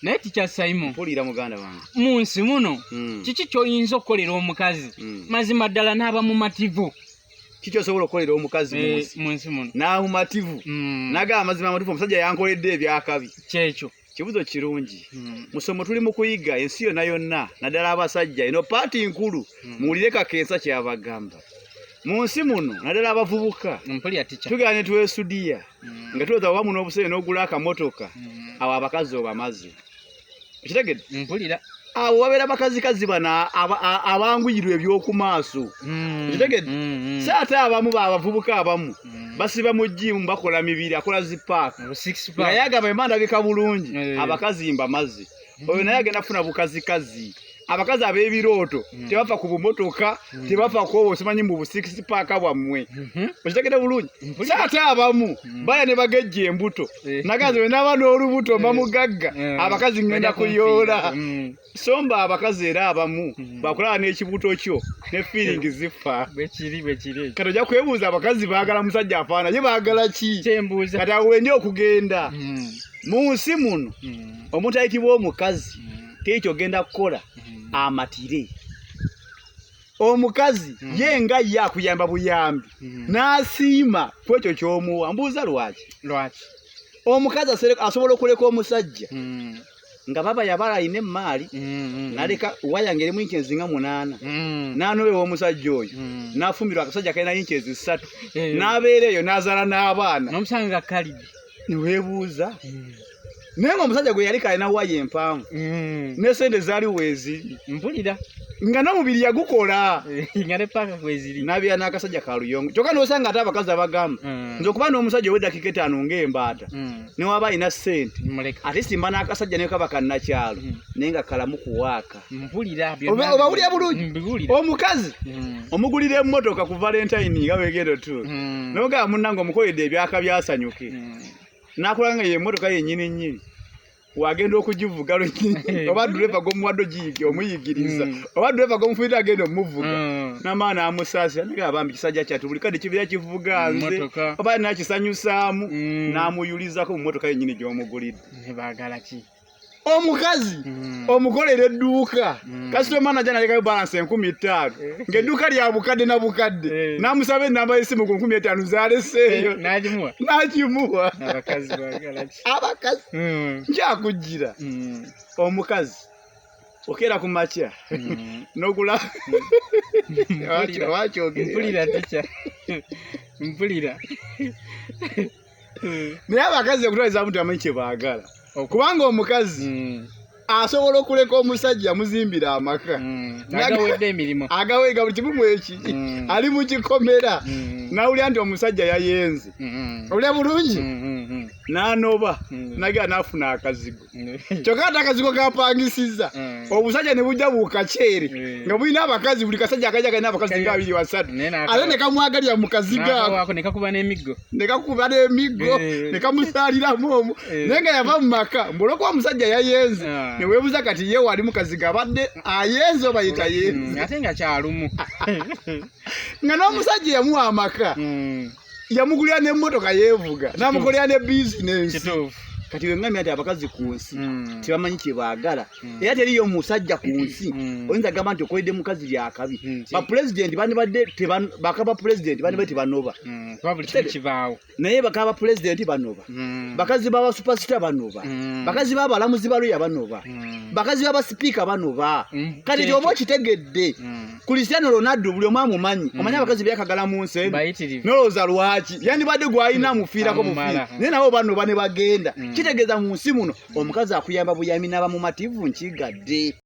Naye Teacher Simon, Mpulira, muganda wange. Mu nsi muno, kiki ky'oyinza okukolera omukazi, mazima ddala n'aba mumativu? Kiki osobola okukolera omukazi mu nsi Mu nsi muno n'amumativu, nagamba, amazima amatuufu, omusajja yankoledde ebyakabi? Kyekyo. Kibuzo kirungi. Musomo tuli mu kuyiga ensi yonna yonna, naddala abasajja. Eno part nkulu, muwulire kakensa kyabagamba. Mu nsi muno, naddala abavubuka, Mpulira, teacher. tugenda ne twesudiya nga tulowooza wamu n'obusente n'ogula akamotoka, awo abakazi obamaze. Okitegedde? Mpulira. Abo babeera bakazikazi bano abanguyirwa eby'oku maaso. Okitegedde? Si ate abamu babavubuka abamu basiba mu gym, bakola mibiri, akola zi pack, Six pack. naye agamba, emba ndabika bulungi, abakazi mbamaze. Oyo naye agenda kufuna bukazikazi. Abakazi ab'ebirooto tebafa ku bumotoka, tebafa ku obwo simanyi mu bu six pack bwammwe. Okitegedde bulungi? Mpulira. Si ate abamu baya ne bagejja embuto, nagazi bwe naba n'olubuto mba mugagga, abakazi ngenda Bajja kuyoola. kunfiira. Somba abakazi era abamu bakulaba n'ekibuto kyo ne feeling zifa. Bwekiri, bwekiri ekyo. Kati ojja kwebuuza, abakazi baagala musajja afaana ye, baagala ki? Kyembuuza. Kati awo wendi okugenda. Mu nsi muno, omuntu ayitibwa omukazi, teri kyogenda kukola amatire. Omukazi ye nga ye akuyamba buyambi n'asiima ku ekyo ky'omuwa. Mbuuza lwaki? Lwaki? Omukazi asobola okuleka omusajja nga baba yabala alina emaali, naleka waya ng'erimu inches nga 8, n'anobewa omusajja oyo, n'afumbirwa akasajja kalina inches 3, n'abeera eyo n'azaala n'abaana. N'omusanga nga kalidi. Neweebuuza, naye nga omusajja gwe yali kalina waya empanvu ne sente zaali weeziri, Mpulira. nga n'omubiri yagukola, Nga ne pack kweziri. N'abeera n'akasajja ka luyongo kyokka. N'osanga ate abakazi abagamba, nze okuba n'omusajja ow'eddakiika 5 ng'embaata, newaba alina ssente, Muleka. Ate simba n'akasajja ne kaba kannakyalo, naye nga kalamu kuwaaka. Mpulira. Obawulira bulungi? Mbiwulira. Omukazi omugulira emmotoka ku Valentine nga wegenda tu, nogamba munnange omukoledde ebyaka byasanyuke, nakola nga yemmotoka yennyini nnyini, wagenda okugivuga lwennyini, oba dureva gomuwadde ogiyige omuyigiriza, oba dureva gomufunira agenda omuvuga, namaana amusaasira, naye abambi kisajja kyatu buli kadde kibeera kivuga nze, Mmotoka. oba nakisanyusaamu, n'amuyulizako mu mmotoka yennyini gy'omugulidde. Nebaagala ki? Omukazi omukolera edduuka, kasitoma najja nalekayo balance 5000, ng'edduuka lya bukadde na bukadde, n'amusaba enamba y'essimu ku 5000 zaleseeyo. N'agimuwa. N'agimuwa. Abakazi baagala ki? Abakazi, nkyakujjira. Omukazi okeera ku makya n'ogula. Mpulira. Wakyogerera. Mpulira, teacher, mpulira. Naye abakazi okutwaliza nti amanyi kye baagala, kubanga omukazi asobola okuleka omusajja amuzimbira amaka, Agawedde emirimu, agawega buli kimu mweki, ali mu kikomera, nawulira nti omusajja yayenze, olya bulungi, n'anoba, nagera n'afuna akazigo, kyokka ate akazigo kapangisiza, obusajja ne bujja bukakyere, nga bulina abakazi, buli kasajja akajja kalina abakazi nga abiri basatu, Naye ate ne kamwagalira mu kazigo ako. N'akawaako ne kakuba n'emiggo. Ne kakuba n'emiggo, ne kamusaaliramu omwo, naye nga yava mu maka mbulwokuba omusajja yayenze. Ne weebuuza, kati ye wali mu kazigo abadde ayenze oba ye tayenze? Ate nga kyalumu. Nga n'omusajja yamuwa amaka, yamugulira n'emmotoka yeevuga, n'amukolera ne bizinensi. Kati weŋŋambye nti abakazi ku nsi tebamanyi kye baagala, era teriyo musajja ku nsi oyinza gamba nti okoledde mukazi byakabi. Bapulezidenti bandibadde bakaba pulezidenti bandibadde tebanoba. Kuba buli kimu kibaawo. Naye bakaba pulezidenti banoba, bakazi baba superstar banoba, bakazi babalamuzi baluya banoba, bakazi babasipiika banoba. Kati kyoba okitegedde, Cristiano Ronaldo buli omu amumanyi, omanyi abakazi byakagala mu nsi eno. Bayitirivu. Nolowooza lwaki yandibadde gwalina amufiirako Amumala. bufiira, naye nabo banoba ne bagenda. Kitegeeza mu nsi muno omukazi akuyamba buyambi n'aba mumativu nkigadde.